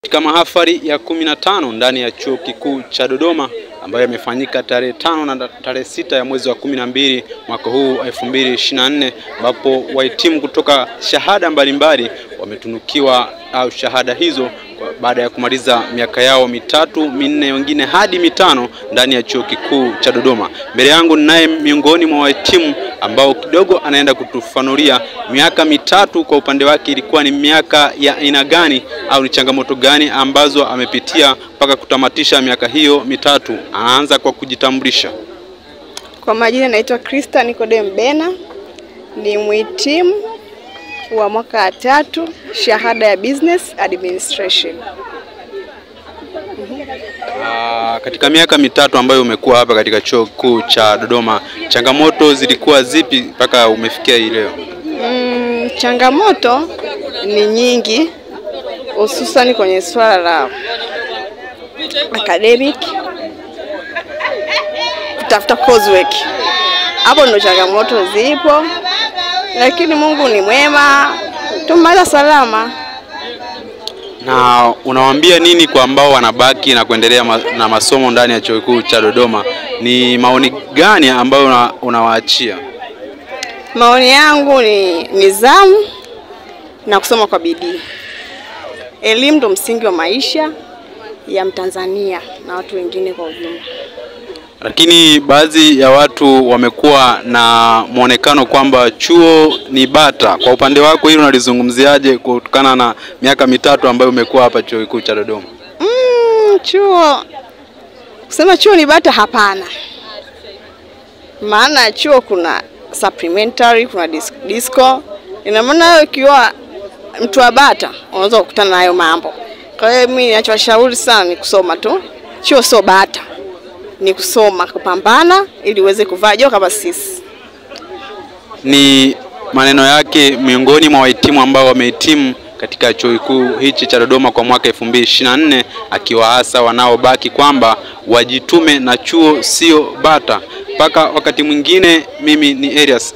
Katika mahafali ya 15 ndani ya Chuo Kikuu cha Dodoma ambayo yamefanyika tarehe 5 na tarehe 6 ya mwezi wa 12 mwaka huu 2024, ambapo wahitimu kutoka shahada mbalimbali wametunukiwa au shahada hizo baada ya kumaliza miaka yao 3, 4, wengine hadi 5 ndani ya Chuo Kikuu cha Dodoma. Mbele yangu ninaye miongoni mwa wahitimu ambao kidogo anaenda kutufanulia miaka 3 kwa upande wake ilikuwa ni miaka ya aina gani au ni changamoto gani ambazo amepitia mpaka kutamatisha miaka hiyo 3. Anaanza kwa kujitambulisha. Kwa majina naitwa Krista Nikodem Bena, ni mhitimu wa mwaka wa 3, shahada ya Business Administration. Katika miaka 3 ambayo umekuwa hapa katika Chuo Kikuu cha Dodoma, changamoto zilikuwa zipi mpaka umefikia hii leo? Changamoto ni nyingi, hususan kwenye swala la academic, kutafuta coursework. Hapo ndo changamoto zipo, lakini Mungu ni mwema, tumaliza salama. Na unawaambia nini kwa ambao wanabaki na kuendelea na masomo ndani ya Chuo Kikuu cha Dodoma? Ni maoni gani ambayo unawaachia? Maoni yangu ni nidhamu na kusoma kwa bidii. Elimu ndo msingi wa maisha ya Mtanzania na watu wengine kwa ujumla. Lakini baadhi ya watu wamekuwa na muonekano kwamba chuo ni bata. Kwa upande wako hilo unalizungumziaje kutokana na miaka 3 ambayo umekuwa hapa Chuo Kikuu cha Dodoma? Chuo, kusema chuo ni bata, hapana. Maana chuo kuna supplementary, kuna disco. Ina maana ukiwa mtu wa bata unaweza kukutana na hayo mambo. Kwa hiyo mimi ninachowashauri sana ni kusoma tu. Chuo sio bata, ni kusoma, kupambana ili uweze kuvaa joho kama sisi. Ni maneno yake miongoni mwa wahitimu ambao wamehitimu katika Chuo Kikuu hichi cha Dodoma kwa mwaka 2024, akiwaasa wanaobaki kwamba wajitume na chuo sio bata. Mpaka wakati mwingine, mimi ni Elias.